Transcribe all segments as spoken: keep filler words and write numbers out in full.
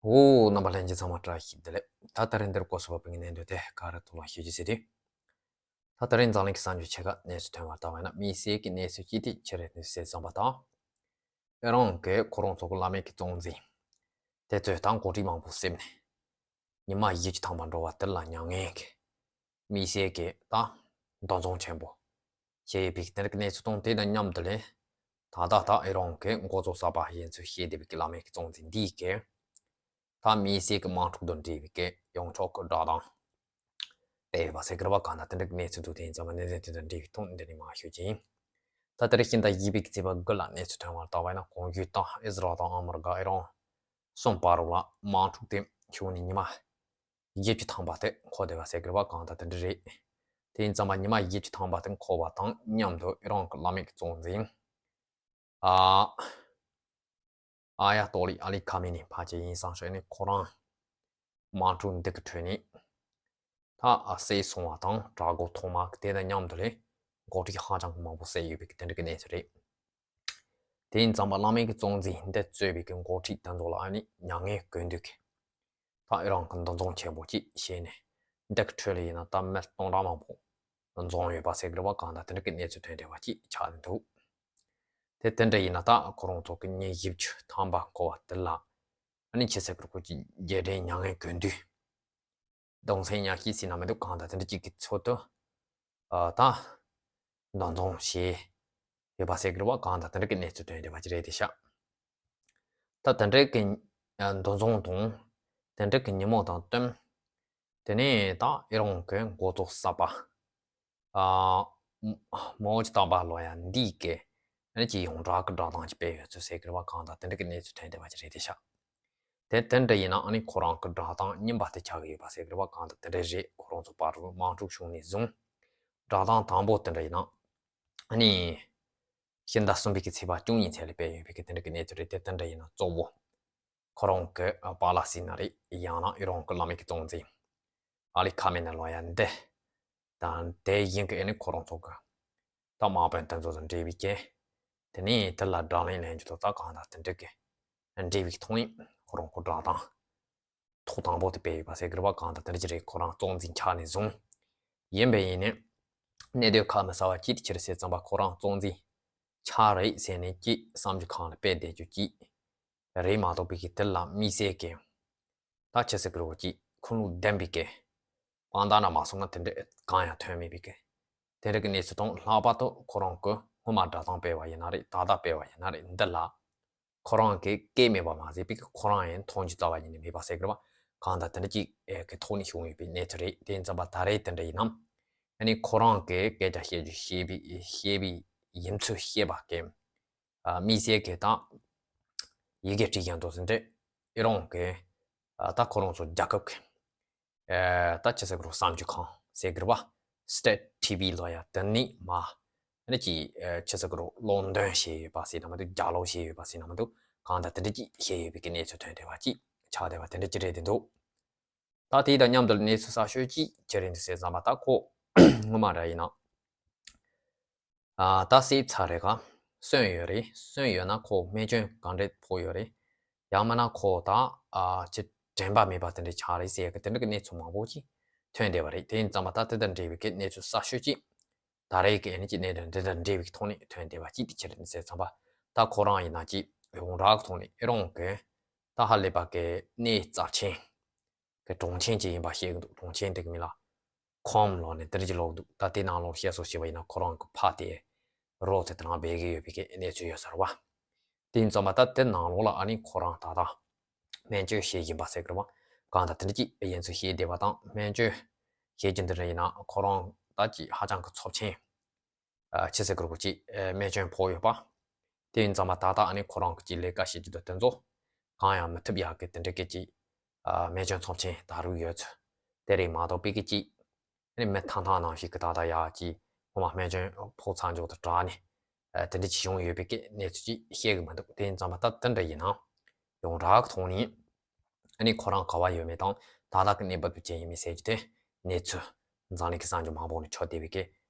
འོ། རྣམ་པ་ལྷན་རྒྱས་ཚང་མ་བཀྲ་ཤིས་བདེ་ལེགས། ད་ད་རིང་འདིར་སྐོར་སོ་པ་པིང་གནས་འདོད་དེ་ག་རེ་ཐོག་ལ་ཤོད་ཀྱི་ཟེར་དུས། ད་ད་རིང་འཛམ་གླིང་གི་གསར་འགྱུར་ཆེ་ཁག་གནས་ཚུལ་ཐོན་པར་ལྟ་བ་ཡིན་ན། དམིགས་བསལ་གྱི་གནས་ཚུལ་གཅིག་དེ་ཆི་རེད་ཟེར་བསམ་པ་དང་། ཨི་རན་གྱི་ཁོ་རང་ཚོ་གི་བླ་མེད་ཀྱི་གཙོ་འཛིན་དེ་ཚོས་ད་འགོ་ཁྲིད་མང་པོ་བསད་ནས། ཉི་མ་བཞི་བཅུ་ཐམ་པ་འགྲོ་བ་དེ་ལ་མྱ་ངན་གྱི་དམིགས་བསལ་གྱི་ད་འདུ་འཛོམས་ཆེན་པོ་བྱས་ཡོད་པའི་དེ་འདྲ་གི་གནས་ཚུལ་དང་། དེ་དང་མཉམ་དུ་ལས་ད་ལྟ་ད་ཨི་རན་གྱི་འགོ་གཙོ་གསར་པ་ཡིན་ཚུལ་བཤད་བསྡད་པའི་བླ་མེད་ཀྱི་གཙོ་འཛིན་འདིས་ཀྱི་ད་དམིགས་བསལ་གྱི་དམག་འཁྲུག་དང་འབྲེལ་བའི་གི་ཡོངས་གྲགས་ཀྱི་བསྒྲགས་གཏམ་སྤེལ་ཡོད་པ་ཟེར་གི་རེད་པ། གང་ལྟར་དེ་འདྲ་གི་གནས་ཚུལ་འདུག་དེ་ཡིན་ཙང་མ་གནས་ཚུལ་དེ་དང་འབྲེལ་བའི་ཐོག་འདི་ནས་མར་ཞུ་རྒྱུ་ཡིན། ད་ལྟ་རེ་ཤིན་ཏུ་བཞི་པའི་གི་ཚེས་པ་དགུ་ལ་གནས་ཚུལ་ཐོན་པར་ལྟ་བ་ཡིན་ན། གོང་ཞུས་ལྟར་ཨི་ཟི་རལ་དང་ཨ་མི་རི་ཀ་ཨི་རན་གསུམ་བར་ལ་དམག་འཁྲུག་དེ་བྱུང་ནས་ཉི་མ་བཞི་བཅུ་ཐམ་པ་དེ་འཁོར་བསྡད་པ་ཟེར་གི་རེད་པ། གང་ལྟར་དེ་འདྲ་རེད། དེ་ཡིན་ཙང་མ་ཉི་མ་བཞི་བཅུ་ཐམ་པ་དེ་འཁོར་བ་དང་མཉམ་དུ་ཨི་རན་གྱི་བླ་མེད་ཀྱི་གཙོ་འཛིན་ཨ་ཨ་ཡ་ཏོ་ལི་ཨ་ལི་ཁ་མེ་ནི་ཕལ་ཆེར་ཡིན་བསམ་ཞིང་ནི། ཁོ་རང་དམག་འཁྲུག་འདི་གི་ཁྲོད་ནས་ད་ཨ་བསད་སོང་བ་དང་། དྲག་རྒོལ་ཐོག་མ་དེ་དང་མཉམ་དུ་ལས་འགོ་ཁྲིད་ཧ་ཅང་གི་མང་པོ་བསད་ཡོད་པའི་དེ་འདྲ་གི་གནས་ཚུལ་རེད། དེ་ཡིན་ཙང་མ་བླ་མེད་ཀྱི་གཙོ་འཛིན་འདི་གཙོས་པའི་གི་འགོ་ཁྲིད་དེ་ཚོ་ལ་ཨ་ནི་མྱ་ངན་གུས་འདུད་ཀྱི་ད་ཨི་རན་གྱི་འདུ་འཛོམས་ཆེན་པོ་ཅིག་བྱས་ནས། འདི་གི་ཁྲོད་ལ་ཡིན་ན་ད་མི་སྟོང་ཕྲག་མང་པོ་འཛོམས་ཡོད་པ་ཟེར་གི་རེད་པ། གང་ལྟར་དེ་འདྲ་གི་གནས་ཚུལ་ཐོན་བསྡད་པ་ཅིག་ཆགས་ནས་འདུག་དེ་དེ་འདྲ་ཡིན་ན་ད་ཁོ་རང་ཚོ་གི་ཉིན་བཞི་བཅུ་ཐམ་པ་འཁོར་བ་དེ་ལ་ཨ་ནི་ཆི་ཟེར་གི་རེད། ཁོ་ཅིག་རྗེས་དྲན་མྱ་ངན་གུས་འདུད། གདུང་སེམས་མཉམ་སྐྱེད་ཟེར་ན་མི་འདུག་གང་ལྟར་དེ་འདྲ་ཅིག་གི་ཚུལ་དུ་ཨ་ད་འདུ་འཛོམས་བྱས་ཡོད་པ་ཟེར་གི་རེད་པ། གང་ལྟར་དེ་འདྲ་གི་གནས་ཚུལ་ཐོན་བསྡད་པ་ཅིག་རེད་དེ་ཤག་ད་དེ་འདྲ་གི་ཨ་འདུ་འཛོམས་དང་དེ་འདྲ་གི་ཉིན་མོ་དང་བསྟུན། དེ་ནས་ད་ཨི་རན་གྱི་འགོ་གཙོ་གསར་པ་ཨ་མའོ་ཅི་ཏང་པ་ལོ་ཡ་འདིས་ཀྱི་ཨ་ནི་ཅིག་ཡོངས་གྲགས་ཀྱི་བསྒྲགས་གཏམ་ཅིག་སྤེལ་ཡོད་ཚུལ་ཟེར་གི་རེད་པ། གང་ལྟར་དེ་འདྲ་གི་གནས་ཚུལ་ཐོན་བསྡད་པ་ཅིག་རེད་དེ་ཤག་དེ་དེ་འདྲ་ཡིན་ན་ཨ་ནི་ཁོ་རང་གི་བསྒྲགས་གཏམ་རྙིང་པ་དེ་ཆགས་ཀྱི་ཡོད་པ་ཟེར་གི་རེད་པ། གང་ལྟར་དེ་འདྲ་རེད། ཁོ་རང་ཚོ་བར་དུ་དམག་འཁྲུག་བྱུང་ནས་བཟུང་བསྒྲགས་གཏམ་དང་པོ་དེ་འདྲ་ཡིན་ན་ཨ་ནི་ཕྱི་ཟླ་གསུམ་པའི་གི་ཚེས་པ་བཅུ་གཉིས་ཚེས་ལ་སྤེལ་ཡོད་པའི་གི་དེ་འདྲ་གི་གནས་ཚུལ་རེད། དེ་དེ་འདྲ་ཡིན་ན་གཙོ་བོ་ཁོ་རང་གི་པཱ་ལ་སི་ན་རེད། ཡང་ན་ཨི་རན་གི་བླ་མེད་ཀྱི་གཙོ་འཛིན་ཨ་ལི་ཁ་མེ་ནི་ལོ་ཡ་འདི་དང་དེ་བཞིན་གི་ཨ་ནི་ཁོ་རང་ཚོ་གི་ད་དམག་དཔོན་དེ་ཚོ་དང་འབྲེལ་བའི་གི་དེ་ནས་དེ་ལ་བརྡ་ལན་ལེན་རྒྱུ་དང་། ད་གང་ལྟར་དེ་འདྲ་གི་འབྲེལ་བའི་ཐོག་ནས་ཁོ་རང་གི་བསྒྲགས་གཏམ་ཐོག་དང་པོ་དེ་སྤེལ་ཡོད་པ་ཟེར་གི་རེད་པ། གང་ལྟར་དེ་འདྲ་ཅིག་རེད། ཁོ་རང་གཙོ་འཛིན་ཆགས་ནས་བཟུང་། ཡིན་པས་ཡིན་ནས་གནད་དོན་ཁ་མི་གསལ་བ་ཅིག་དེ་ཅི་རེད་ཟེར་བསམ་པ། ཁོ་རང་གཙོ་འཛིན་ཆགས་རེད་ཟེར་ནས་ཅིག་གསར་འགྱུར་ཁང་ལ་སྤེལ་བསྡད་རྒྱུ་ཅིག་རེད་མ་གཏོགས་པའི་གི་དེ་ལ་དམིགས་བསལ་གི་ད་ཆི་ཟེར་གི་རེད་པ། ཅིག་ཁུངས་ལུང་ལྡན་པའི་གི་དཔང་རྟགས་འདྲ་མ་སོང་ན་དེ་འདྲ་གང་ཡང་ཐོན་མེད་པའི་གི་དེ་འདྲ་གི་གནས་ཚུལ་དང་། ལྷག་པར་དུ་ཁོ་རང་གི་སྔོན་མ་བསྒྲགས་གཏམ་སྤེལ་བ་ཡིན་ན་རེད། ད་ལྟ་སྤེལ་བ་ཡིན་ན་རེད། འདི་ལ་ཁོ་རང་གིས་སྐད་མེད་པ་མ་ཟད་པའི་གི་ཁོ་རང་ཡང་མཐོང་རྒྱུ་རྩ་བ་ཉིད་ནས་མེད་པ་ཟེར་གི་རེད་པ། གང་ལྟར་དེ་འདྲ་ཅིག་ཨེ་གི་ཐོག་ནས་བྱུང་ཡོད་པའི་གནས་ཚུལ་རེད། དེ་ཡིན་ཙང་མ་ད་རེས་དེ་འདྲ་ཡིན་ནམ། ཨ་ནི་ཁོ་རང་གིས་སྐད་ཆ་བཤད་རྒྱུ་བཤད་པའི་བཤད་པའི་ཡིན་ཚུལ་བཤད་པ་གི་ཨ་དམིགས་བསལ་གི་ད་ཡི་གེ་བྲིས་ཀྱང་འདུག་ཟེར་འདྲ། ཨི་རན་གི་ཨ་ད་ཁོ་རང་ཚོ་རྒྱལ་ཁབ་གི་ཨ་ད་ཆི་ཟེར་གི་རེད། གསར་འགྱུར་ཁང་ཟེར་གི་རེད་པ། State TV ལོ་ཡ་དེ་ནས་མར་ཨ་ནི་ཅིག་ཨ་ཆི་ཟེར་གི་རེད། ཀློག་འདོན་བྱས་ཡོད་པ་ཟེར་ན་མི་འདུག་རྒྱག་ལོག་བྱས་ཡོད་པ་ཟེར་ན་མི་འདུག་གང་ལྟར་དེ་འདྲ་ཅིག་བྱས་ཡོད་པའི་གི་གནས་ཚུལ་ཐོན་བསྡད་པ་ཅིག་ཆགས་བསྡད་པ་དེ་འདྲ་ཅིག་རེད་དེ་འདུག་ད་དེ་དང་མཉམ་དུ་གནས་ཚུལ་གསར་ཤོས་ཅིག་ཅི་རེད་འདུག་ཟེར་བསམ་པ། ད་ཁོ་སྔོན་མ་འདྲ་ཡིན་ན། ཨ་ད་བསད་ཚར་རེད་ག་གསོན་ཡོད་རེད། གསོན་ཡོད་ན་ཁོ་རྨས་སྐྱོན་ག་འདྲས་ཕོག་ཡོད་རེད། ཡང་མིན་ན་ཁོ་ད་ཨ་ཅི་དྲན་པ་མེད་པ་དེ་འདྲས་ཆགས་རེད་ཟེར་གི་དེ་འདྲ་གི་གནས་ཚུལ་མང་པོ་ཅིག་ཐོན་བསྡད་པ་རེད། དེ་ཡིན་ཙང་མ་ད་དེ་དང་འབྲེལ་བའི་གི་གནས་ཚུལ་གསར་ཤོས་ཅིག་ད་རེས་གི་ཨ་ནི་ཅིག་གནད་དོན་འདི་དང་འབྲེལ་བའི་གི་ཐོག་ནས་ཐོན་བསྡད་པ་ཅིག་དེ་ཅི་རེད་ཟེར་བསམ་པ། ད་ཁོ་རང་ཡིན་ན་ཅིག་ཡོངས་གྲགས་གི་ཐོག་ནས་ཨི་རན་གི་ད་ཧ་ལས་པ་གི་གནས་རྩ་ཆེན་གི་གྲོང་ཆེན་ཅིག་ཡིན་པ་བཤད་གི་འདུག་གྲོང་ཆེན་དེ་གི་མིང་ལ་ཁོམ་ལོ་ནས་དེ་འདྲ་ཅིག་ལབ་འདུག་ད་དེ་ནང་ལོགས་བཤད་སྲོལ་བྱས་པ་ཡིན་ན་ཁོ་རང་གི་ཕ་དེ་རོགས་དེ་དེ་རང་སྦས་གི་ཡོད་པའི་གི་གནས་ཚུལ་ཡོད་ས་རེད་པ། དེ་ཡིན་ཙང་མ་ད་དེ་ནང་ལོགས་ལ་ཨ་ནི་ཁོ་རང་ད་ལྟ་སྨན་བཅོས་བྱེད་བཞིན་པ་ཟེར་གི་རེད་པ། གང་ལྟར་དེ་འདྲ་ཅིག་ཡིན་ཚུལ་བཤད་བསྡད་པ་དང་། སྨན་བཅོས་བྱེད་རྒྱུ་འདི་འདྲ་ཡིན་ན་ཁོ་རང་ད་ཅིག་ཧ་ཅང་གི་ཚབས་ཆེན། ཨ་ཆི་ཟེར་གི་རེད། ཁོ་ཅིག་ཨ་རྨས་སྐྱོན་ཕོག་ཡོད་པ། དེ་ཡིན་ཙང་མ་ད་ལྟ་ཨ་ནི་ཁོ་རང་གི་ཅིག་ལས་ཀ་བྱེད་རྒྱུ་དང་དེ་ཚོ་གང་ཡང་མི་ཐུབ་ཡག་གི་དེ་འདྲ་གི་ཅིག་ཨ་རྨས་སྐྱོན་ཚབས་ཆེན་ད་རུང་ཡོད་ཚུལ། དེ་རེད་མ་གཏོགས་པའི་གི་ཅིག་ཨ་ནི་མི་ཐང་ཐང་ནང་བཞིན་གི་ད་ལྟ་ཡག་ཅིག་ངོ་མ་རྨས་སྐྱོན་ཕོག་ཚར་འཇོག་ཏུ་དྲག་ནས་ཨ་དེ་འདྲ་ཅིག་བྱུང་ཡོད་པའི་གི་གནས་ཚུལ་ཅིག་བཤད་གི་མི་འདུག་དེ་ཡིན་ཙང་མ་ད་དེ་འདྲ་ཡིན་ན་ཡོངས་གྲགས་གི་ཐོག་ནས། ཨ་ནི་ཁོ་རང་ག་བ་ཡོད་མེད་དང་ད་ལྟ་གི་གནས་བབ་དེ་ཅི་ཡིན་མིན་ཟེར་རྒྱུ་དེ་གནས་ཚུལ་འཛམ་གླིང་གི་གསར་འགྱུར་མང་པོ་ནས་ཆགས་བསྡད་པའི་གི་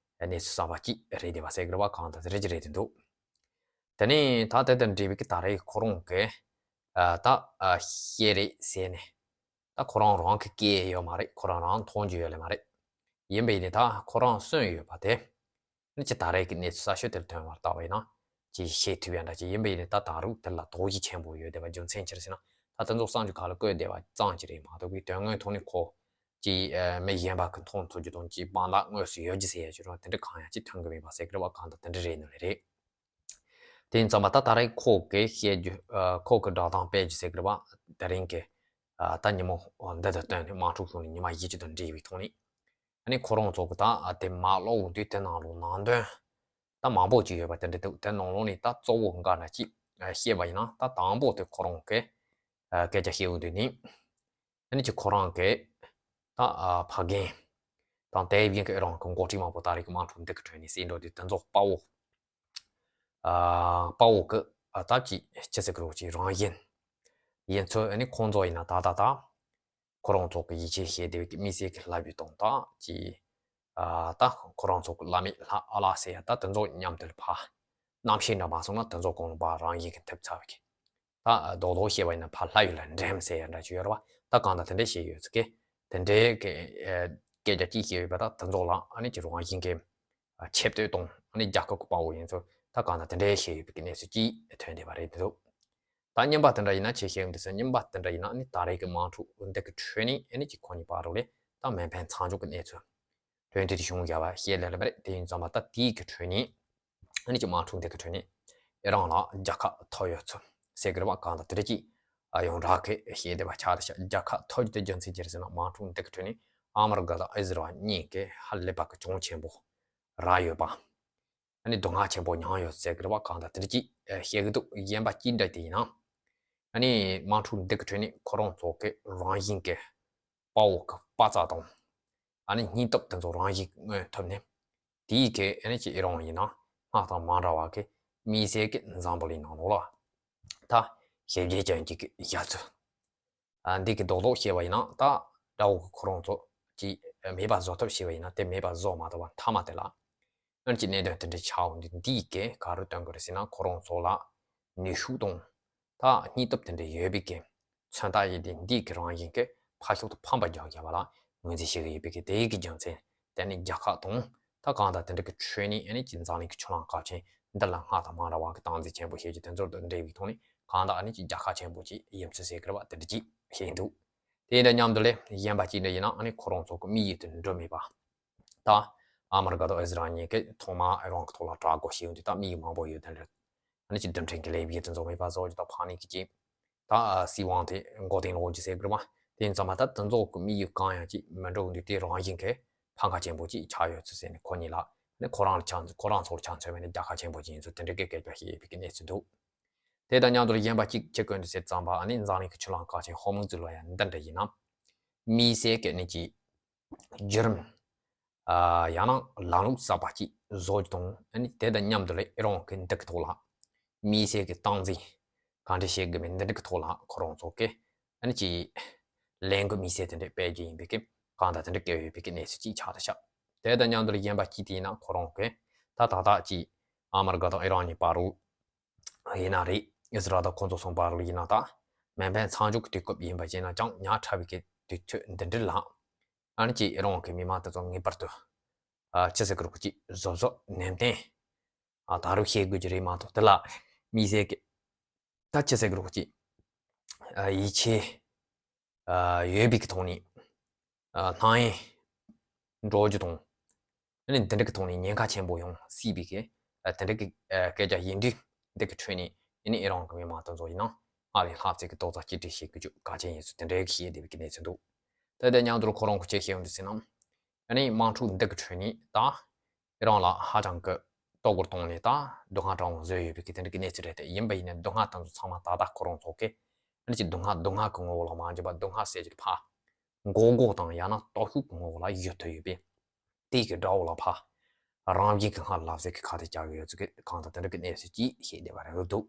གནས་ཚུལ་གསར་པ་ཅིག་རེད་བསྡད་པ་ཟེར་གི་རེད་པ། གང་ལྟར་དེ་རེད་ཅིག་རེད་དེ་འདུག་དེ་ནས་ད་དེ་དང་འབྲེལ་བའི་གི་ད་རེས་ཁོ་རང་གི་ ཨ་ད་ཨ་བཤད་རེད་ཟེར་ནས། ད་ཁོ་རང་རང་གི་སྐད་ཡོད་མ་རེད། ཁོ་རང་རང་མཐོང་རྒྱུ་ཡོད་ལེ་མ་རེད། ཡིན་པ་ཡིན་ནའི་ད་ཁོ་རང་གསོན་ཡོད་པ་དེ། ནི་ཅི་ད་རེས་ཀྱི་གནས་ཚུལ་གསར་ཤོས་དེར་ཐོན་པར་ལྟ་བ་ཡིན་ན། ཅི་བཤད་ཐུབ་ཡ་འདྲ་ཅི་ཡིན་པ་ཡིན་ནའི་ད་ད་རུང་དེ་ལ་དོགས་གཞི་ཆེན་པོ་ཡོད་བསྡད་པ་རྒྱུ་མཚན་ཅི་རེད་ཟེར་ན། ད་དེ་ཚོ་གསར་འགྱུར་ཁག་ལ་བཀོད་བསྡད་པ་ཙམ་ཅིག་རེད་མ་གཏོགས་པའི་དོན་དངོས་ཐོག་ནས་ཁོ་ཅི་མི་གཞན་པ་གི་མཐོང་ཐུབ་རྒྱུ་དང་ཅི་དཔང་རྟགས་དངོས་སུ་ཡོད་རྒྱུ་ཟེར་ཡ་ཅི་རུང་དེ་འདྲ་གང་ཡང་ཅི་ཐོན་གི་མེད་པ་ཟེར་གི་རེད་བ། གང་ལྟར་དེ་འདྲ་རེད་ནི་རེད། དེ་ཡིན་ཙང་མ་ད་ད་རེས་ཁོ་གི་བཤད་རྒྱུ་ཨ་ཁོ་གི་བསྒྲགས་གཏམ་སྤེལ་རྒྱུ་ཟེར་གི་རེད་བ། དེ་རིང་གི་ཨ་ད་ཉིན་མོ་འདི་དང་བསྟུན་ནས་དམག་འཁྲུག་བྱུང་ནས་ཉི་མ་བཞི་བཅུ་དང་འབྲེལ་བའི་ཐོག་ནས། ཨ་ནི་ཁོ་རང་ཚོ་གི་ད་ཨ་དེ་མ་ཀློག་འོང་དུས་དེ་ནང་ལོགས་ནང་དོན། ད་མང་པོ་ཅིག་ཡོད་པ་དེ་འདྲ་འདུག་དེ་ནང་ལོགས་ནས་ད་གཙོ་བོ་འགའ་འདྲ་ཅིག་ཨ་བཤད་པ་ཡིན་ན། ད་དང་པོ་དེ་ཁོ་རང་གི་ཨ་སྐད་ཆ་བཤད་འོང་དུས་ནི། ཨ་ནི་ཅིག་ཁོ་རང་གི་ད་ཨ་ཕ་རྒན་དང་དེ་བཞིན་གི་ཨེ་རང་གི་འགོ་ཁྲིད་མང་པོ་ད་རེས་ཀྱི་དམག་འཁྲུག་འདི་གི་ཁྲོད་ནས་བསད་འགྲོ་དུས་དེ་ཚོ་དཔའ་བོ། ཨ་དཔའ་བོ་གི་ཨ་ད་ཅིག་ཅི་ཟེར་གི་རེད། ཅིག་རང་བཞིན་ཡིན་ཚུལ། ཨ་ནི་ཁོང་ཚོ་ཡིན་ན་ད་ད་ད་ཁོ་རང་ཚོ་གི་ཡིད་ཆེས་བྱེད་བདེ་བའི་གི་དམིགས་བསལ་གི་ལྷ་བུ་དང་ད་ཅིག་ཨ་ད་ཁོ་རང་ཚོ་གི་བླ་མེད་ལྷ་ཨ་ལ་ཟེར་ཡ་ད་དེ་ཚོ་མཉམ་དུ་ལ་ཕ་རྣམ་ཤེས་འདྲ་མ་སོང་ན་དེ་ཚོ་གང་ལ་ཕ་རང་བཞིན་གི་ཐེབས་ཚར་བའི་གི། ད་རྡོག་རྡོག་བཤད་པ་ཡིན་ན་ཕ་ལྷ་ཡུལ་ལ་འགྲིམ་ཟེར་ཡ་འདྲ་ཅིག་ཡོད་རེད་བ། ད་གང་ལྟར་དེ་འདྲས་བཤད་ཡོད་ཚུལ་གི་དེ་འདྲས་གི་ཨ་སྐད་ཆ་ཅིག་བཤད་ཡོད་པ། ད་དེ་ཚོ་ལ་ཨ་ནི་ཅིག་རང་བཞིན་གི་ཆེ་བསྟོད་དང་ཨ་ནི་རྒྱལ་ཁབ་ཀྱི་དཔའ་བོ་ཡིན་ཚུལ་ད་གང་ལྟར་དེ་འདྲའི་བཤད་ཡོད་པའི་གནས་ཚུལ་ཅིག་ཐོན་བསྡད་པ་རེད་འདུག་ད་གཉིས་པ་དེ་འདྲ་ཡིན་ན་ཅི་བཤད་ཡོང་དུས་ཟེར། གཉིས་པ་དེ་འདྲ་ཡིན་ན་ཨ་ནི་ད་རེས་ཀྱི་དམག་འཁྲུག་འདི་གི་ཁྲོད་ནས་ཨ་ནི་ཅིག་ཁོ་གཉིས་བར་དུ་ལས་ད་མེ་འཕེན་མཚམས་འཇོག་གི་གནས་ཚུལ་གྲོས་མཐུན་དེ་བྱུང་བཞག་པ་བཤད་ལེ་ལེ་བ་རེད། དེ་ཡིན་ཙང་མ་ད་དེའི་གི་ཁྲོད་ནས་ཨ་ནི་ཅིག་དམག་འཁྲུག་འདི་གི་ཁྲོད་ནས་ཨེ་རང་ལ་རྒྱལ་ཁ་ཐོབ་ཡོད་ཚུལ་ཟེར་གི་རེད་བ། གང་ལྟར་དེ་འདྲ་ཅིག་ཨ་ཡོངས་གྲགས་ཀྱི་བཤད་བསྡད་པ་ཆགས་བསྡད་ཤག་རྒྱལ་ཁ་ཐོབ་རྒྱུ་དེ་རྒྱུ་མཚན་ཅི་རེད་ཟེར་ན། དམག་འཁྲུག་འདི་གི་ཁྲོད་ནས་ཨ་མི་རི་ཀ་དང་ཨི་ཟི་རལ་གཉིས་ཀྱིས་ཧ་ལས་པ་གི་གྱོང་ཆེན་པོ་རག་ཡོད་པ། ཨ་ནི་སྡུག་བསྔལ་ཆེན་པོ་མྱངས་ཡོད་ཟེར་གི་རེད་བ། གང་ལྟར་དེ་འདྲ་ཅིག་ཨ་བཤད་གི་འདུག་གཞན་པ་གཅིག་འདྲ་དེ་ཡིན་ན། ཨ་ནི་དམག་འཁྲུག་འདི་གི་ཁྲོད་ནས་ཁོ་རང་ཚོ་གི་རང་བཞིན་གི་དཔའ་བོ་གི་དཔའ་རྩལ་དང་། ཨ་ནི་སྙིང་སྟོབས་དེ་ཚོ་རང་བཞིན་མངོན་ཐུབ་ནས། དེའི་གི་ཨ་ནི་ཅིག་ཨེ་རང་ཡིན་ན་སྔར་དང་མ་འདྲ་བ་གི་དམིགས་བསལ་གི་འཛམ་བུ་གླིང་ནང་ལོགས་ལ་ད་ཞེ་བརྒྱད་ཅན་གྱི་གི་ཡ་ཚོ། ཨ་འདི་གི་རྡོག་རྡོག་བཤད་པ་ཡིན་ན་ད་དགྲ་བོ་གི་ཁོ་རང་ཚོ་ཅིག་མེད་པ་བཟོ་ཐབས་བྱས་པ་ཡིན་ན་དེ་མེད་པ་བཟོ་མ་ཐུབ་པ་མཐའ་མ་དེ་ལ། ཨ་ནི་ཅིག་གནད་དོན་དེ་འདྲ་ཆགས་འོང་དུས་འདིའི་གི་ག་རེ་སྟོན་གི་རེད་ཟེར་ན། ཁོ་རང་ཚོ་ལ་ནུས་ཤུགས་དང་ད་སྙིང་སྟོབས་དེ་འདྲ་ཡོད་པའི་གི་མཚོན་རྟགས་ཡིན་ཏེ། འདིའི་གི་རང་བཞིན་གི་ཕར་ཕྱོགས་དུ་ཕམ་པ་རྒྱག་རྒྱག་པ་ལ་ངོས་འཛིན་བྱེད་ཀྱི་ཡོད་པའི་གི་དེའི་གི་རྒྱུ་མཚན་དེ་ནི་རྒྱལ་ཁ་དང་ད་གང་ལྟར་དེ་འདྲ་གི་ཁྲོད་ནས་ཨ་ནི་ཅིག་འཛམ་གླིང་གི་ཆུ་གླང་གལ་ཆེན་འདི་ལ་སྔར་དང་མ་འདྲ་བ་གི་སྟངས་འཛིན་ཆེན་པོ་བྱེད་རྒྱུ་དེ་ཚོ་དང་འབྲེལ་བའི་ཐོག་ནས་གང་ལྟར་ཨ་ནི་ཅིག་རྒྱལ་ཁ་ཆེན་པོ་ཅིག་ཡིན་ཚུལ་ཟེར་གི་རེད་བ། དེ་འདྲ་ཅིག་བཤད་འདུག་དེ་དང་མཉམ་དུ་ལས་གཞན་པ་གཅིག་འདྲ་ཡིན་ན་ཨ་ནི་ཁོ་རང་ཚོ་གི་དམིགས་ཡུལ་དེ་འགྲུབ་མེད་པ། ད་ཨ་མི་རི་ཀ་དང་ཨི་ཟི་རལ་གཉིས་ཀས་ཐོག་མར་ཨེ་རང་གི་ཐོག་ལ་དྲག་རྒོལ་བྱས་ཡོང་དུས་ད་དམིགས་ཡུལ་མང་པོ་ཡོད་དེ་འདྲ། ཨ་ནི་ཅིག་རྡུལ་ཕྲན་གྱི་ལས་འགུལ་དེ་ཚོ་མེད་པ་བཟོ་རྒྱུ་དང་། ཕ་ནི་གི་ཅིག་ད་སྲིད་དབང་དེ་མགོ་རྟིང་སློག་རྒྱུ་ཟེར་གི་རེད་བ། དེ་ཡིན་ཙང་མ་ད་དེ་ཚོ་གི་དམིགས་ཡུལ་གང་ཡང་ཅིག་མི་འགྲུབ་འདུག་དེ་རང་བཞིན་གྱི་ཕམ་ཁ་ཆེན་པོ་ཅིག་ཆགས་ཡོད་ཚུལ་ཟེར་ནས་ཁོ་གཉིས་ལ་ནི་ཁོ་རང་ལ་ཆ་མཚོན། ཁོ་རང་ཚོར་ཆ་མཚོན་པ་ནི་རྒྱལ་ཁ་ཆེན་པོ་ཅིག་ཡིན་ཚུལ་དེ་འདྲ་གི་སྐད་ཆ་བཤད་ཡོད་པའི་གི་གནས་ཚུལ་འདུག་དེ་དང་མཉམ་དུ་གཞན་པ་གཅིག་ཅིག་བཀོད་འདུག་ཟེར་ཙམ་པ། ཨ་ནི་འཛམ་གླིང་གི་ཆུ་གླང་གལ་ཆེན་ཧོར་མུ་ཛི་ལ་ཡང་འདི་འདྲ་ཡིན་ན། དམིགས་བསལ་གྱི་ནི་ཅིག་བརྒྱུད་རིམ། ཨ་ཡང་ན་ལམ་ལུགས་གསར་པ་ཅིག་བཟོ་རྒྱུ་དང་། ཨ་ནི་དེ་དང་མཉམ་དུ་ལས་ཨེ་རང་གི་འདི་གི་ཐོག་ལ་དམིགས་བསལ་གྱི་སྟངས་འཛིན་ག་འདྲ་བྱེད་དགོས་མིན་འདི་འདྲ་གི་ཐོག་ལ་ཁོ་རང་ཚོ་གི་ཨ་ནི་ཅིག་ལས་འགུལ་དམིགས་བསལ་དེ་འདྲ་སྤེལ་རྒྱུ་ཡིན་པའི་གི་གང་ལྟར་དེ་འདྲ་བཀོད་ཡོད་པའི་གི་གནས་ཚུལ་ཅིག་ཆགས་འདུག་ཤག་དེ་དང་མཉམ་དུ་ལས་གཞན་པ་གཅིག་དེ་ཡིན་ན་ཁོ་རང་གི་ད་ད་ལྟ་ཅིག་ཨ་མི་རི་ཀ་དང་ཨེ་རང་གཉིས་བར་དུ་ཡིན་ན་རེད། ཨི་ཟི་རལ་དང་ཁོང་ཚོ་ཚང་བར་ལ་ཡིན་ན་ད་མེ་འཕེན་མཚམས་འཇོག་གི་དུས་སྐབས་ཡིན་པ་བྱས་ན་ཅང་ཉག་ཕྲ་བའི་གི་དུས་ཚོད་འདི་འདྲ་ལ་ཨ་ནི་ཅིག་ཨེ་རང་གི་མི་མང་དེ་ཚོ་ངེས་པར་དུ་ཨ་ཅི་ཟེར་གི་རེད། ཅིག་གཟབ་གཟབ་ནན་ཏན་ཨ་ད་རུང་བྱེད་དགོས་ཀྱི་རེད་མ་གཏོགས། དེ་ལ་དམིགས་བསལ་གི་ད་ཅི་ཟེར་གི་རེད། ཅིག་ཨ་ཡིད་ཆེས་ཨ་ཡོད་པའི་གི་ཐོག་ནས་ཨ་སྣང་ཡས་འགྲོ་རྒྱུ་དང་། ཨ་ནི་འདི་འདྲ་གི་ཐོག་ནས་ཉེན་ཁ་ཆེན་པོ་ཡོང་སྲིད་པའི་གི་ཨ་དེ་འདྲ་གི་ཨ་སྐད་ཆ་ཡིན་དུས། འདི་གི་ཁྲོད་ནས་ཨ་ནི་ཨེ་རང་གི་མི་མང་དེ་ཚོ་ཡིན་ན་སྔར་ལས་ལྷག་ཙམ་གི་རྡོག་རྩ་གཅིག་སྒྲིལ་བྱེད་དགོས་རྒྱུ་གལ་ཆེན་ཡིན་ཚུལ་དེ་འདྲའི་གི་བཤད་བསྡད་པའི་གི་གནས་ཚུལ་འདུག་དེ་དང་མཉམ་དུ་ཁོ་རང་གི་ཅི་བཤད་ཡོང་དུས་ཟེར་ན། ཨ་ནི་དམག་འཁྲུག་འདི་གི་ཁྲོད་ནས་ད་ཨེ་རང་ལ་ཧ་ཅང་གི་ལྟོ་གོས་གཏོང་ནས་ད་སྡུག་བསྔལ་དྲག་པོ་བཟོས་ཡོད་པའི་གི་དེ་འདྲ་གི་གནས་ཚུལ་རེད་དེ། ཡིན་པ་ཡིན་ནའི་སྡུག་བསྔལ་དེ་ཚོ་ཚང་མ་ད་ལྟ་ཁོ་རང་ཚོ་གི་ཨ་ནི་ཅིག་སྡུག་བསྔལ་སྡུག་བསྔལ་གི་ངོ་བོ་ལ་མ་འཇུག་པ། སྡུག་བསྔལ་ཟེར་རྒྱུ་དེ་ཕར་མགོ་སྐོར་དང་ཡང་ན་སྟོབས་ཤུགས་ཀྱི་ངོ་བོ་ལ་བསྒྱུར་ཐུབ་ཡོད་པས། དེ་གི་དགྲ་བོ་ལ་ཕར་རང་བཞིན་གྱི་སྔར་ལབ་ཟེར་གི་ཁ་ཏ་བཅག་གི་ཡོད་ཚུལ་གི་གང་དང་དེ་འདྲ་གི་གནས་ཚུལ་ཅིག་བཤད་བསྡད་པ་རེད་འདུག་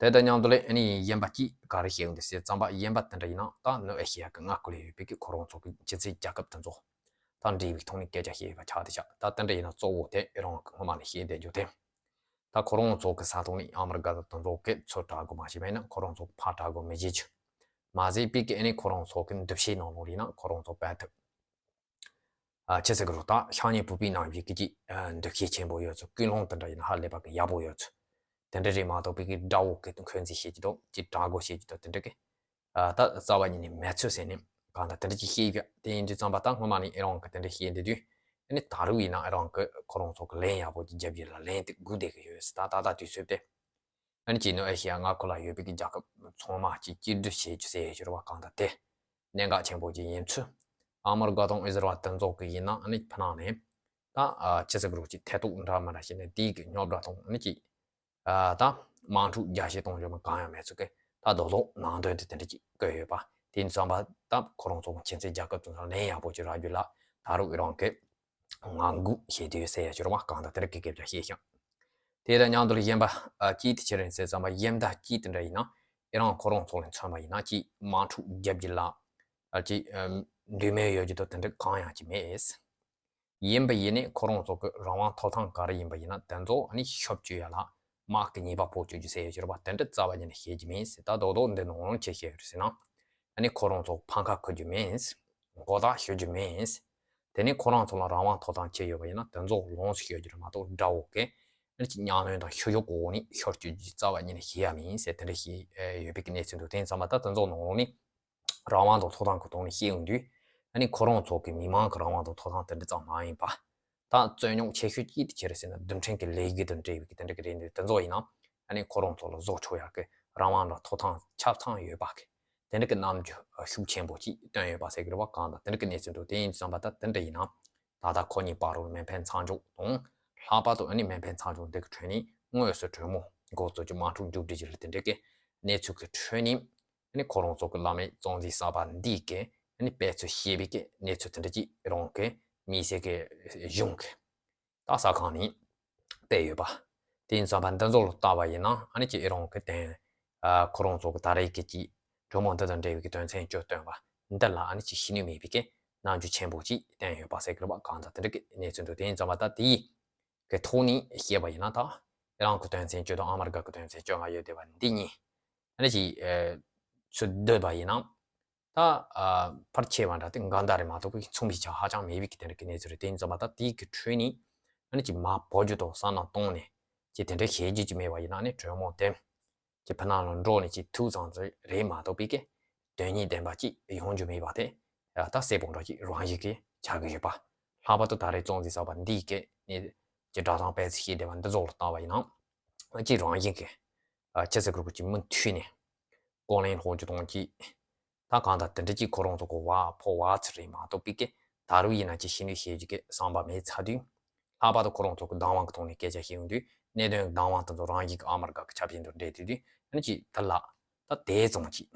དེ་དང་མཉམ་དུ་ལས་ཨ་ནི་གཞན་པ་གཅིག་ག་རེ་བཤད་ཡོང་དུས་ཟེར་ཙམ་པ། གཞན་པ་དེ་འདྲ་ཡིན་ན་ད་ནུབ་ཨེ་ཤི་ཡ་གི་མངའ་ཁུལ་ལ་ཡོད་པའི་གི་ཁོ་རང་ཚོ་གི་སྤྱི་ཚོའི་རྒྱལ་ཁབ་དེ་ཚོ་དང་འབྲེལ་བའི་ཐོག་ནས་སྐད་ཆ་བཤད་ཡོད་པ་ཆགས་བསྡད་ཤག་ད་དེ་འདྲ་ཡིན་ན་གཙོ་བོ་དེ་ཨེ་རང་གི་སྔོན་མ་ནས་བཤད་བསྡད་རྒྱུ་དེ། ད་ ད་ཁོ་རང་ཚོ་གི་ས་ཐོག་ནས་ཨ་མི་རི་ཀ་དང་དེ་ཚོ་གི་ཚུར་དྲག་རྒྱུ་མ་བྱས་པ་ཡིན་ན་ཁོ་རང་ཚོ་ཕར་དྲག་རྒྱུ་མི་བྱེད་རྒྱུ། མ་ཟད་པའི་གི་ཨ་ནི་ཁོ་རང་ཚོ་གི་འདུ་ཤེས་ནང་ལོགས་ཡིན་ན་ཁོ་རང་ཚོ་སྤེལ་ཐུབ། ཨ་ཆི་ཟེར་གི་རོ། ད་ཤ་ཉེ་བུ་པའི་ནང་བཞིན་གི་ཅིག་ཨ་འདུ་ཤེས་ཆེན་པོ་ཡོད་ཚོ། ཀུན་སློང་དེ་འདྲ་ཡིན་ན་ཧ་ལས་པ་གི་ཡག་པོ་ཡོད་ཚོ། དེ་འདྲ་རེད་མ་གཏོགས་པའི་གི་དགྲ་བོ་གི་འཁོན་འཛིན་བྱེད་ཀྱི་འདུག་ཅིག་དྲག་རྒྱུ་བྱེད་ཀྱི་འདུག་དེ་འདྲ་གི་ཨ་ད་རྩ་བ་ཉིད་ནས་མེད་ཚོད་ཟེར་ནས་གང་ལྟར་དེ་འདྲ་ཅིག་བཤད་ཡོད། དེ་ཡིན་དུས་ཙམ་པ་ད་སྔོན་མ་ནས་ཨེ་རང་གི་དེ་འདྲ་བཤད་འདི་དུས་ཨ་ནི་ད་རུང་ཡིན་ན་ཨེ་རང་གི་ཁོ་རང་ཚོ་གི་ལན་ཡག་པོ་ཅིག་རྒྱབ་རྒྱུ་ལ་ལན་དེ་སྒུག་བསྡད་གི་ཡོད་ཟེར། ད་ད་ལྟ་དུས་ཚོད་དེ། ཨ་ནི་ཅིག་ནུབ་ཨེ་ཤི་ཡ་མངའ་ཁུལ་ལ་ཡོད་པའི་གི་རྒྱལ་ཁབ་ཚང་མ་ཅིག་གཅིག་སྒྲིལ་བྱེད་རྒྱུ་ཟེར་ཡོད་རེད་བ། གང་ལྟར་དེ་གནད་འགག་ཆེན་པོ་ཅིག་ཡིན་ཚུལ། ཨ་མི་རི་ཀ་དང་ཨི་ཟི་རལ་དེ་ཚོ་གི་ཡིན་ན་ཨ་ནི་ཕ་ནང་ནས་ད་ཨ་ཆི་ཟེར་གི་རོ། ཅིག་ཐེ་གཏོགས་འདྲ་མི་འདྲ་བྱས་ནས་དེའི་གི་རྙོག་དྲ་དང་ཨ་ནི་ཅིག་ཨ་ད་དམག་འཁྲུག་རྒྱག་བྱེད་གཏོང་རྒྱུ་མ་གང་ཡང་མེད་ཚུལ་གི་ད་རྡོག་རྡོག་ནང་དོན་དེ་དེ་འདྲ་ཅིག་བཀོད་ཡོད་པ། དེ་ཡིན་ཙམ་པ་ད་ཁོ་རང་ཚོ་གི་ཁྱིམ་མཚེས་རྒྱལ་ཁབ་ཚོ་ལ་ལན་ཡག་པོ་ཅིག་རག་རྒྱུ་ལ་ད་རུང་ཨེ་རང་གི་ངང་སྒུག་བྱེད་དུས་ཟེར་ཡ་ཅིག་རེད་བ། གང་ལྟར་དེ་འདྲ་གི་སྐད་ཆ་བཤད་ཤིང་། དེ་དང་མཉམ་དུ་ལ་གཞན་པ་ཨ་ཅིག་དེ་ཅི་རེད་ཟེར་ཙམ་པ་གཞན་དག་ཅིག་དེ་འདྲ་ཡིན་ན་ཨེ་རང་ཁོ་རང་ཚོ་ལ་མཚོན་པ་ཡིན་ན་ཅིག་དམག་འཁྲུག་རྒྱབ་རྒྱུ་ལ་ཨ་ཅིག་ཨ་འདོད་མོས་ཡོད་རྒྱུ་དང་དེ་འདྲ་གང་ཡང་ཅིག་མེད། ཡིན་པ་ཡིན་ནའི་ཁོ་རང་ཚོ་གི་རང་དབང་ཐོབ་ཐང་ག་རེ་ཡིན་པ་ཡིན་ན་དེ་ཚོ་ཨ་ནི་ཤོབ་བཅོས་ཡ་ལ་དམག་གི་ཉེས་པ་ཕོག་བཅུག་རྒྱུ་ཟེར་ཡ་ཅིག་རེད་བ། དེ་འདྲ་རྩ་བ་ཉིད་ནས་བཤད་རྒྱུ་མིན་ཟེར། ད་རྡོག་རྡོག་འདི་ནང་ལོགས་ཅི་བཤད་ཡོད་རེད་ཟེར་ན། ཨ་ནི་ཁོ་རང་ཚོ་ཕམ་ཁ་འཁུར་རྒྱུ་མིན། མགོ་བཏགས་གཞུ་རྒྱུ་མིན། དེ་ནས་ཁོ་རང་ཚོ་ལ་རང་དབང་ཐོབ་ཐང་ཅི་ཡོད་པ་ཡིན་ན་དེ་ཚོ་ལོངས་སུ་སྤྱོད་རྒྱུ་རེད་མ་གཏོགས་དགྲ་བོ་གི་ཨ་ནི་ཅིག་གཉའ་གནོན་དང་བཤུ་གཞོག་གི་འོག་ནས་ཤོར་བཅུག་རྒྱུ་རྩ་བ་ཉིད་ནས་བཤད་ཡ་མིན་ཟེར་དེ་འདྲ་བཤད་ཡོད་པའི་གི་གནས་ཚུལ་འདུག་དེ་ཡིན་ཙམ་པ་ད་དེ་ཚོ་ནང་ལོགས་ནས་རང་དབང་དང་ཐོབ་ཐང་གི་ཐོག་ནས་བཤད་ཡོང་དུས་ཨ་ནི་ཁོ་རང་ཚོ་གི་མི་མང་གི་རང་དབང་དང་ཐོབ་ཐང་དེ་འདྲ་ཙམ་མ་ཡིན་པ། ད་རྩོད་རྙོག་ཆེ་ཤོས་ཅིག་དེ་ཅི་རེད་ཟེར་ན་རྡུལ་ཕྲན་གྱི་ལས་འགུལ་དང་འབྲེལ་བའི་གི་དེ་འདྲ་གི་རེད་འདུག་དེ་ཚོ་ཡིན་ན་ཨ་ནི་ཁོ་རང་ཚོ་ལ་བཟོ་ཆོག་ཡག་གི་རང་དབང་དང་ཐོབ་ཐང་ཆ་ཚང་ཡོད་པ་གི་དེ་འདྲ་གི་རྣམ་འགྱུར་ཤུགས་ཆེན་པོ་ཅིག་སྟོན་ཡོད་པ་ཟེར་གི་རེད་བ། གང་ལྟར་དེ་འདྲ་གི་གནས་ཚུལ་འདུག་དེ་ཡིན་དུས་ཙམ་པ་ད་དེ་འདྲ་ཡིན་ན་ད་ལྟ་ཁོ་གཉིས་བར་དུ་མེ་འཕེན་མཚམས་འཇོག་དང་། ལྷག་པར་དུ་ཨ་ནི་མེ་འཕེན་མཚམས་འཇོག་འདི་གི་ཁྲོད་ནས་དངོས་སུ་གྲོས་མོལ་འགོ་བཙུགས་ཀྱི་དམག་འཁྲུག་མཇུག་སྒྲིལ་རྒྱུ་ལ་དེ་འདྲ་གི་གནས་ཚུལ་གི་ཁྲོད་ནས་ཨ་ནི་ཁོ་རང་ཚོ་གི་བླ་མེད་གཙང་འཛིན་གསར་པ་འདི་གི་ཨ་ནི་སྤེལ་ཚུལ་ཞེས་པའི་གི་གནས་ཚུལ་དེ་འདྲ་ཅིག་རང་གི་མི་སེར་གི་གཞུང་གི་ད་གསར་ཁང་ནས་སྤེལ་ཡོད་པ། དེ་ཡིན་ཙམ་པ་འདི་ཚོ་ལ་ལྟ་བ་ཡིན་ན་ཨ་ནི་ཅིག་ཨེ་རང་གི་དེ་ཨ་ཁོ་རང་ཚོ་གི་ད་རེས་ཀྱི་ཅིག་གྲོས་མོལ་འདི་དང་འབྲེལ་བའི་གི་དོན་ཚན་བཅུ་བཏོན་པ་འདི་ལ་ཨ་ནི་ཅིག་ཤེས་ནུས་མེད་པའི་གི་རྣམ་འགྱུར་ཆེན་པོ་ཅིག་བསྟན་ཡོད་པ་ཟེར་གི་རེད་བ། གང་ལྟར་དེ་འདྲ་གི་གནས་ཚུལ་འདུག་དེ་ཡིན་ཙམ་པ་ད་དེའི་གི་ཐོག་ནས་བཤད་པ་ཡིན་ན་ད་ཨེ་རང་གི་དོན་ཚན་བཅུ་དང་ཨ་མི་རི་ཀ་གི་དོན་ཚན་བཅོ་ལྔ་ཡོད་བསྡད་པ་འདི་གཉིས་ཨ་ནི་ཅིག་ཨ་ཚུར་བསྡུས་པ་ཡིན་ན། ད་ཨ་ཕལ་ཆེ་བ་འདྲ་དེ་འགལ་ཟླ་རེད་མ་གཏོགས་པའི་མཚུངས་པའི་ཆ་ཧ་ཅང་མེད་པའི་གི་དེ་འདྲ་གི་གནས་ཚུལ་རེད། དེ་ཡིན་ཙམ་པ་ད་དེའི་གི་ཁྲོད་ནས་ཨ་ནི་ཅིག་མར་བབས་རྒྱུ་དང་བསམ་བློ་བཏང་ནས་ཅིག་དེ་འདྲ་བྱེད་རྒྱུ་ཅིག་མེད་པ་ཡིན་ན་ཨ་ནི་གྲོས་མོལ་དེ་ཅིག་ཕི་ནང་ལ་འགྲོ་ནས་ཅིག་ཐུག་ཙང་ཙི་རེད་མ་གཏོགས་པའི་གི་དོན་སྙིང་ལྡན་པ་ཅིག་ཡོང་རྒྱུ་མེད་པ་དེ་ད་གསལ་པོ་འདྲ་ཅིག་རང་བཞིན་གྱིས་ཆགས་ཀྱི་ཡོད་པ། ལྷག་པར་དུ་ད་རེས་གཙང་འཛིན་གསར་པ་འདིའི་གི་ནས་ཀྱི་སྒྲ་གདངས་སྤེལ་ཚུལ་བཤད་བསྡད་པ་འདི་ཚོ་ལ་ལྟ་བ་ཡིན་ན་ཅིག་རང་བཞིན་གྱིས་ཨ་ཆི་ཟེར་གི་རེད་གོ་ཅིག་མུ་མཐུད་ནས་ཀོ་ལན་སློག་རྒྱུ་དང་ཅིག་ད་གང་ལྟར་དེ་འདྲ་ཅིག་ཁོ་རང་ཚོ་གི་བ་ཕོ་བ་ཚུལ་རེད་མ་གཏོགས་པའི་གི་ད་རུང་ཡིན་ན་ཅིག་ཤེས་ནུས་ཤེས་རྒྱུ་གི་བསམ་པ་མེད་ཚར་དུས། ལྷག་པར་དུ་ཁོ་རང་ཚོ་གི་བདག་དབང་གི་ཐོག་ནས་སྐད་ཆ་བཤད་ཡོང་དུས་གནད་དོན་གི་བདག་དབང་དེ་ཚོ་རང་བཞིན་གི་ཨ་མི་རི་ཀ་གི་ཆ་རྐྱེན་དུ་འདྲེས་དུས་དུས་ཨ་ནི་ཅིག་དེ་ལ་ད་དེ་ཙམ་ཅིག་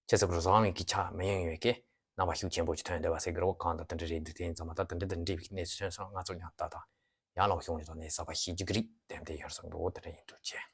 ཆེ་ས་གི་རུ་བཟང་བའི་གི་ཆ་མི་ཡོང་ཡོད་ཀི་རྣམ་པ་ཤུགས་ཆེན་པོ་ཅིག་ཐོན་བསྡད་པ་ཟེར་གི་རེད་བ། གང་ལྟར་དེ་འདྲ་རེད་འདུག་དེ་ཡིན་ཙང་མ་ད་དེ་འདྲ་དང་འདྲ་བའི་གནས་ཚུལ་ཐོན་སོང་། ང་ཚོ་ཉག་ཏག་ཏག་ཡར་ལངས་ཤོག་ཉིད་དང་ནས་གསར་པ་ཤེས་རྒྱུ་གི་རིགས་དེ་འདྲ་ཡོད་སོང་འགྲོ་དེ་འདྲ་ཡིན་འགྲོ་ཆེ།